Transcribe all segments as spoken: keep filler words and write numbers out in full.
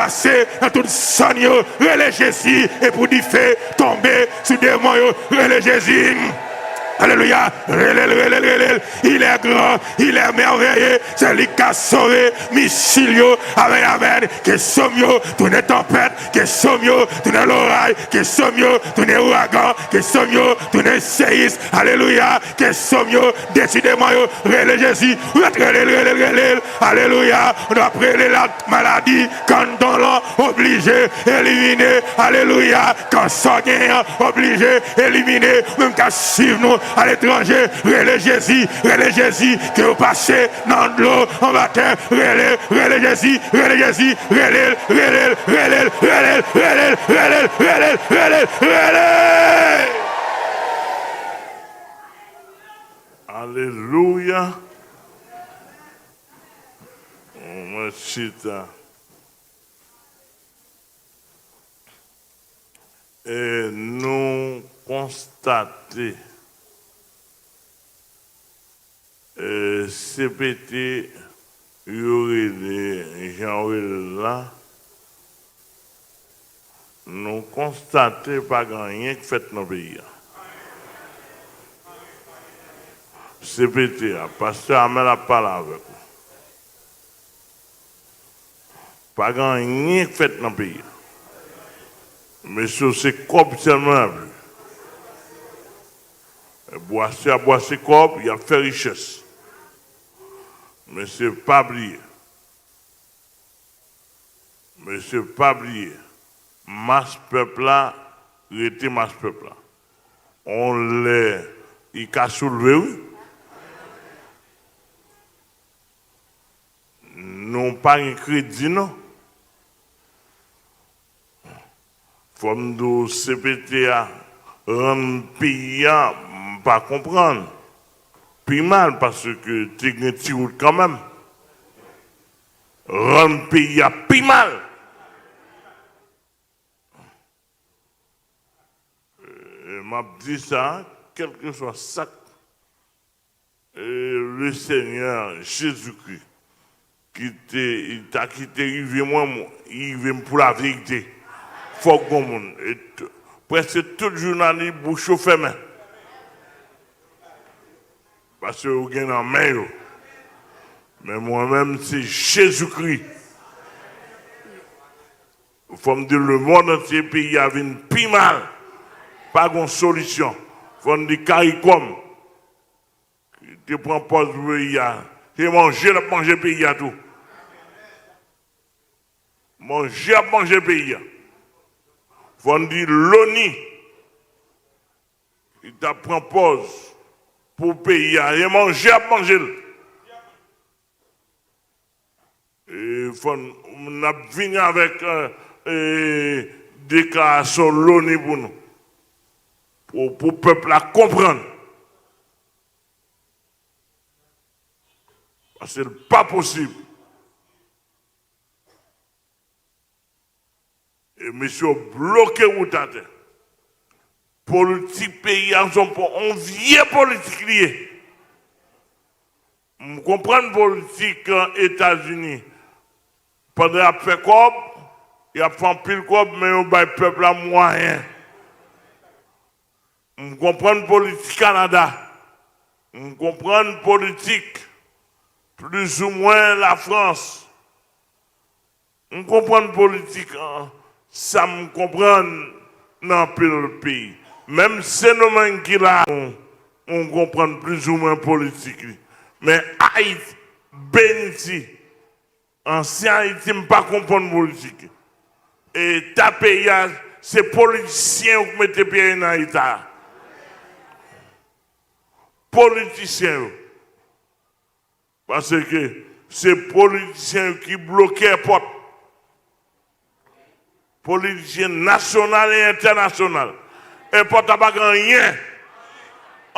pase nan tout zòn yo, rele Jezi, epi w dife tonbe sou demon yo, rele Jezi. Alelouya, rele l, rele l, rele l. Il est grand, il est merveilleux, se li k ka sove. Misil yo, amèn, amèn, ke sòm yo tounen tanpèt, ke sòm yo tounen loray, ke sòm yo tounen ouragan, ke sòm yo tounen seyis. Alelouya, ke sòm yo detwi demon yo, rele Jezi, rele l, rele l, rele l. Alelouya, nou ap rele la maladi, kanndon lan oblije elimine. Alelouya, kansè w genyen an oblije elimine. Ou menm k ap swiv nou aletranje, rele Jezi, rele Jezi, ke w pase nan dlo, anba tè, rele, rele Jezi, rele Jezi, rele l, rele l, rele l, rele l, rele l. Alelouya. Mwen chita. E nou konstate, e, C P T yo rele, jan yo rele l la, nou konstate pa gen anyen k fèt nan peyi a. C P T a, pastè Amèl ap pale avèk ou. Pa gen anyen k fèt nan peyi a. Mesye, se kòb sèlman y ap jwe. Bwasè ap bwase kòb, y ap fè richès. Mesye, pa bliye. Mesye, pa bliye. Mas pèp la rete mas pèp la. On lè, li ka soulve, wi. Nou pa gen kredi, non. Fò m di w, C P T a rann peyi a, m pa konprann. Pi mal, paske te gen ti wout kanmenm. Rann peyi a pi mal. E m ap di sa, kèlkeswa sa k, e, le Senyè Jezikri ki te, ta ki te rive mwen, li rive m pou laverite. Fòk gon moun. E t-, prèske tout jounalis bouch yo fèmen. Paske yo gen nan men yo. Men mwen menm, se Jezikri. Fò m di lemonn antye, peyi a vin pi mal. Pa gon solisyon. Fò n di Karikòm, ki te pran pòz pou peyi a, se manje l ap manje peyi a tou. Manje ap manje peyi a. Fò n di Loni, ki t ap pran pòz pou peyi a, se manje ap manje l. E fò n, n ap vini avèk, e, e, deklarasyon Loni pou nou. Pou, pou pèp la konprann. Paske l pa posib. E mesye yo bloke wout atè. Politik peyi a, se yon po-, yon vye politik li ye. M konprann politik, e, Etazini. Pandan y ap fè kòb, y ap fè anpil kòb, men yo bay pèp la mwayen. M konprann politik Kanada. M konprann politik plizoumwen Lafrans. M konprann politik, an, sa m konprann nan anpil peyi. Menm Sendomeng ki la, m, m konprann plizoumwen politik li. Men Ayiti, Beniti, ansyen Ayiti, m pa konprann politik. Eta peyi a, se politisyen yo k mete peyi nan eta a. Politisyen yo. Paske se politisyen yo ki bloke èpòt. Politisyen nasyonal e entènasyonal. Èpòt la pa gen anyen.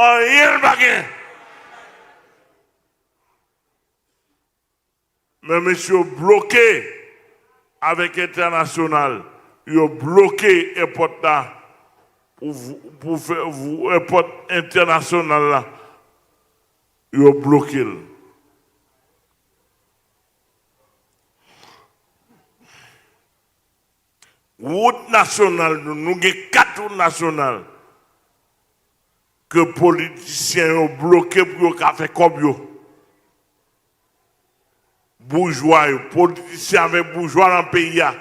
Anyen l pa gen. Men mesye yo bloke avèk entènasyonal. Yo bloke èpòt la pou, pou fè, pou èpòt entènasyonal la. Yo bloke l. Wout nasyonal nou, nou gen kat wout nasyonal ke politisyen yo bloke pou yo ka fè kòb yo. Boujwa yo, politisyen avèk boujwa nan peyi a.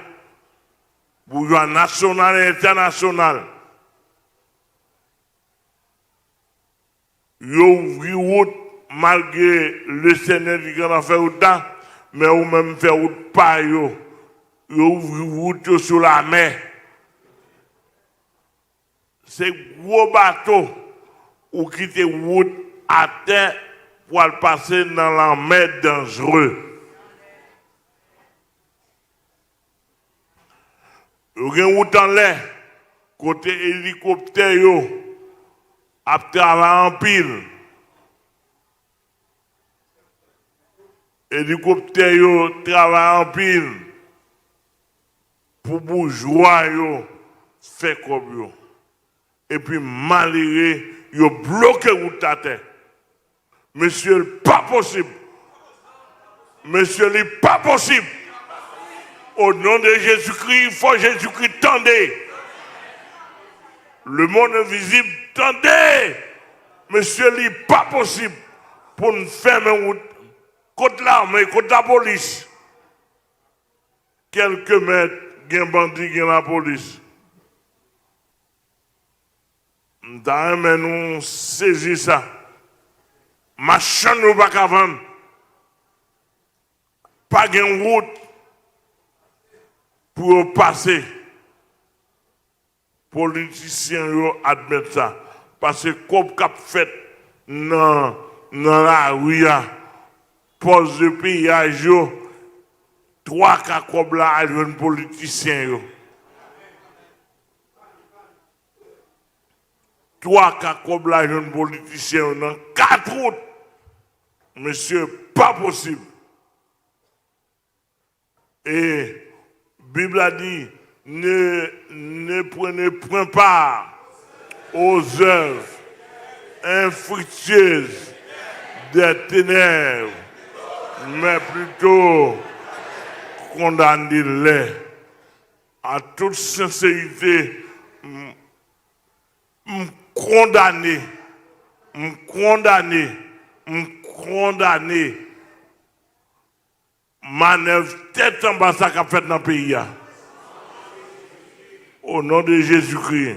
Boujwa nasyonal e entènasyonal. Yo ouvri wout, malgre le Senyè di gentan fè wout la, men ou menm fè wout pa yo. Yo ouvri wout yo sou lamè. Se gwo bato ou kite wout atè pou al pase nan lanmè danjre. Yo gen wout anlè kote elikoptè yo ap travay anpil. Elikoptè yo travay anpil pou boujwa yo fè kòb yo. Epi malere yo bloke wout atè. Mesye, li pa posib. Mesye, li pa posib. O non de Jezikri, fò Jezikri tande. Lemonn envizib, tande. Mesye, li pa posib pou n fèmen wout. Kot lame, kot lapolis? Kèlke mèt, gen bandi, gen lapolis. M ta renmen nou sezi sa. Machann yo pa ka vann. Pa gen wout pou yo pase. Politisyen yo admèt sa. Paske kòb k ap fèt nan, nan lari a, pòs de peyaj yo, twa ka kòb la al jwenn politisyen yo. Twa ka kòb la jwenn politisyen yo nan kat wout. Mesye, pa posib. E Bib la di, ne, ne prenez point part aux œuvres infructueuses des ténèbres, mais plutôt condamnez-les. An tout senserite, m, m kondane, m kondane, m kondane manèv tèt anba sa k ap fèt nan peyi a. O non de Jezikri,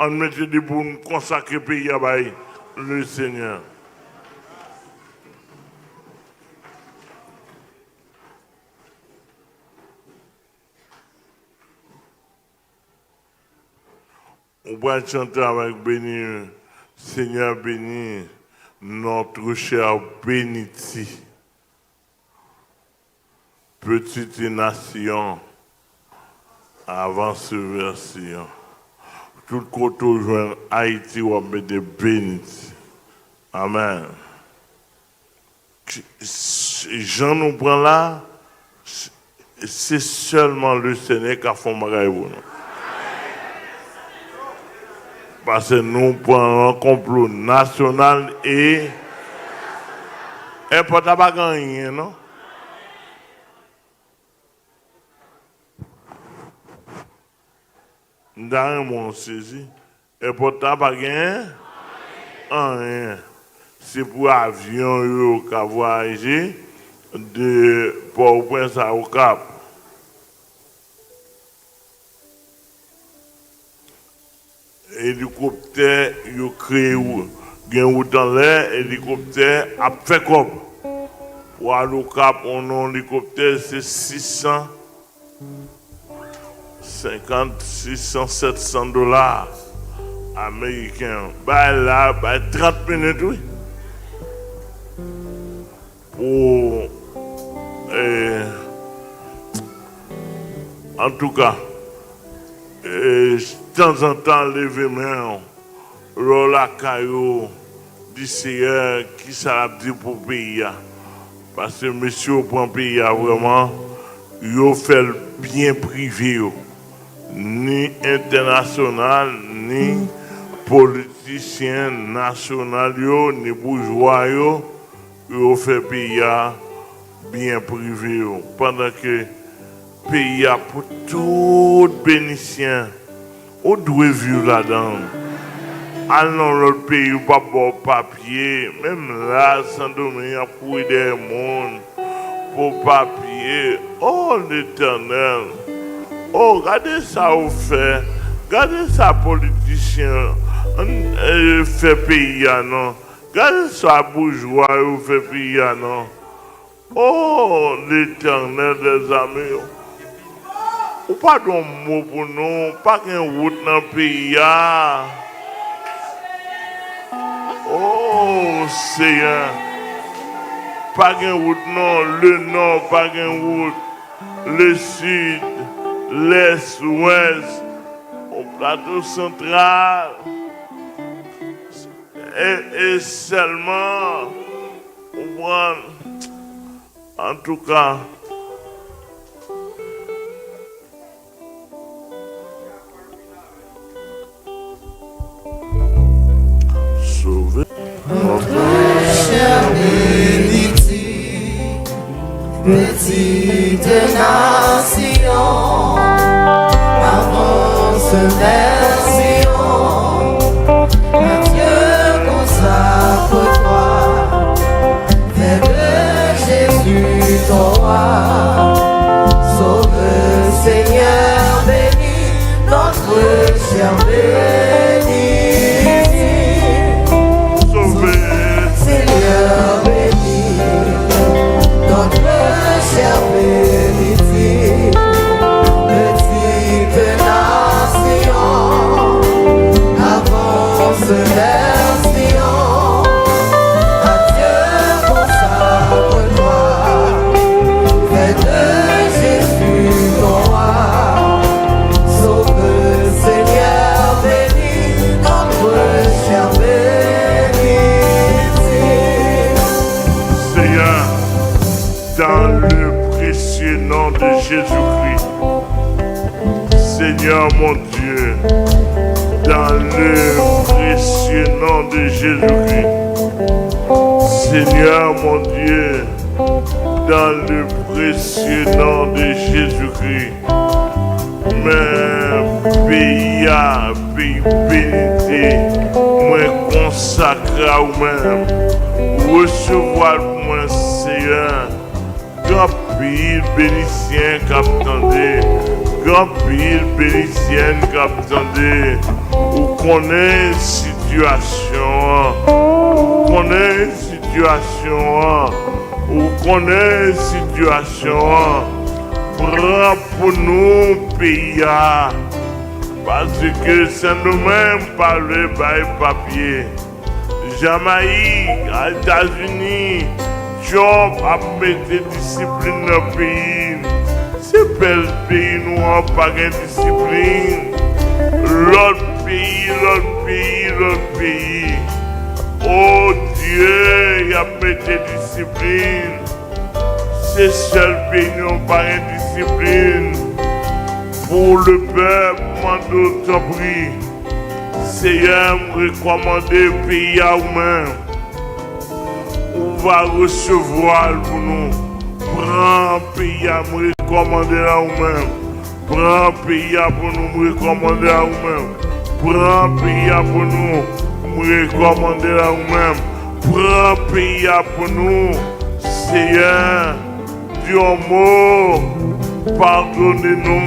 ann mete debout, n konsakre peyi a bay le Senyè. Ou pral chante avèk beni, Seigneur bénis notre cher Beniti, petite nation, avance vers Sion. Tout kote w jwenn Ayiti, w ap mete Beniti. Amèn. Jan nou pran la, se sèlman le Senyè ka fè yon bagay pou nou. Paske nou pran yon konplo nasyonal e èpòt la pa gen anyen, non. M ta renmen w sezi. Èpòt la pa gen anyen. Se pou avyon yo ka vwayaje de Pòtoprens a Okap. Elikoptè, yo kreye wout. Gen wout anlè, elikoptè ap fè kòb. Pou al Okap, on non elikoptè, se sis san senkant, sis san, sèt san dola ameriken. Bay la, bay trant minit, wi. Pou, eh, antouka, eh, tanzantan, leve men w. Lè w lakay ou, di Seyè, kisa l ap di pou peyi a? Paske mesye yo pran peyi a vrèman, yo fè l byen prive yo. Ni entènasyonal, ni politisyen nasyonal yo, ni boujwa yo, yo fè peyi a byen prive yo. Pandan ke peyi a pou tout Benisyen. Ou dwe viv ladan l. Al nan lòt peyi, yo p ap ba w papye. Menm la, Sendomeng ap kouri dèyè moun pou papye. O Letènèl, o, gade sa ou fè. Gade sa politisyen an, e, fè peyi a non. Gade sa boujwa yo fè peyi a non. O Letènèl dèzame, ou pa di yon mo pou nou, pa gen wout nan peyi a. O Seyè, pa gen wout non, le nò pa gen wout, le sid, lès, wès, o Plato Santral, e, e sèlman, konprann, antouka. Sove. Notre chère Bénédictine, petite nation, avance vers Sion, à Dieu consacre-toi. Fais de Jésus ton roi. Sauve, Seigneur, bénis notre chère Bénédictine. Sauve, Seigneur, bénis notre chère Bénédictine. Petite nation, avance vers Sion, à Dieu consacre-toi, fais de Jésus ton roi. Sauve, Seigneur, bénis notre chère Bénédictine. Seigneur, dans le précieux nom de Jésus-Christ. Seigneur mon Dieu, dans le précieux nom de Jésus-Christ. Seigneur mon Dieu, dans le précieux nom de Jésus-Christ. Men peyi a, peyi benite, mwen konsakre a ou menm. Resevwa l pou mwen, Seyè. Gen anpil Benisyen k ap tande. Gen anpil Benisyèn k ap tande. Ou konnen sitiyasyon an. Ou konnen sitiyasyon an. Ou konnen sitiyasyon an. Pran pou nou peyi a. Paske Sendomeng pa vle bay papye. Jamayik, Etazini, Trump ap mete disiplin nan peyi. Se pèl peyi nou an pa gen disiplin. Lòt peyi, lòt peyi, lòt peyi. O Dye, y ap mete disiplin. Se sèl peyi nou an pa gen disiplin. Pou lepèp, mande w tanpri. Seyè, m rekòmande peyi a ou menm. Ou va resevwa l pou nou. Pran peyi a, m rekòmande l a ou menm. Pran peyi a pou nou, m rekòmande l a ou menm. Pran peyi a pou nou, m rekòmande l a ou menm. Pran peyi a pou nou, Seyè. Di yon mo, padone nou.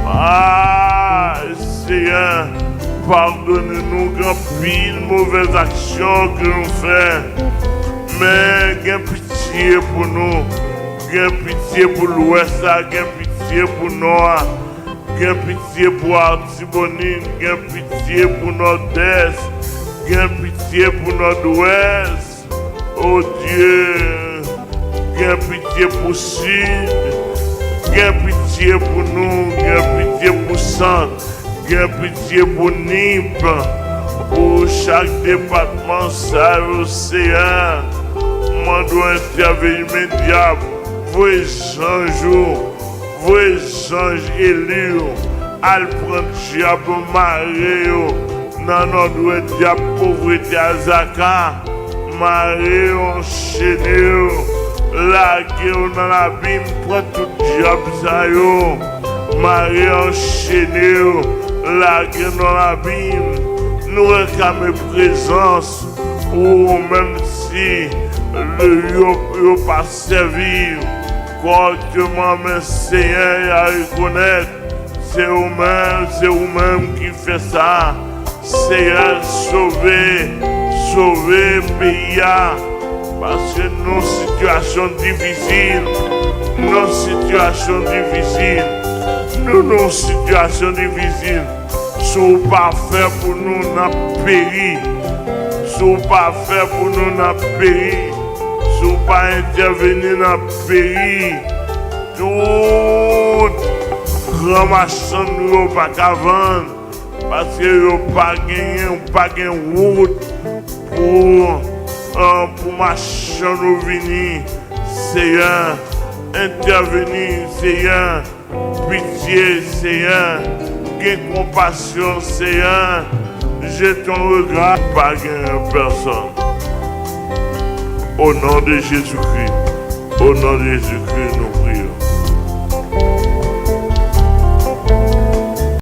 A, Seyè, padone nou gen anpil movèz aksyon ke nou fè. Men gen pitye pou nou. Gen pitye pou Lwès la, gen pitye pou Nò a. Gen pitye pou Artibonit, gen pitye pou Nòdès, gen pitye pou Nòdwès. O Dye, gen pitye pou Sid, gen pitye pou nou, gen pitye pou Sant, gen pitye pou Nip, pou chak depatman sa yo, Seyè, mande w entèveni, men dyab, voye zanj ou. Voye zanj eli yo al pran dyab yo, mare yo nan nòdwès, dyab povrete a, zaka, mare yo, anchene yo, Lage yo nan labim, pran tout dyab sa yo, mare yo, anchene yo, lage yo nan labim. Nou reklame prezans ou, menm si le, yo, yo pa sèvi kòrèkteman, men Senyè, y a rekonèt se ou menm, se ou menm ki fè sa. Seyè, sove, sove peyi a, paske nou nan sitiyasyon difisil, nou nan sitiyasyon difisil, nou nan sitiyasyon difisil. Si w pa fè pou nou, n ap peri. Si w pa fè pou nou, n ap peri. Si w pa entèveni, n ap peri. Tout gran machann nou yo pa ka vann, paske yo pa genyen, pa gen wout pou, eh, pou machann yo vini. Seyè, entèveni, Seyè, pitye, Seyè, gen konpasyon, Seyè, jete yon rega, pa gen pèsonn. O non de Jezikri, o non de Jezikri, nou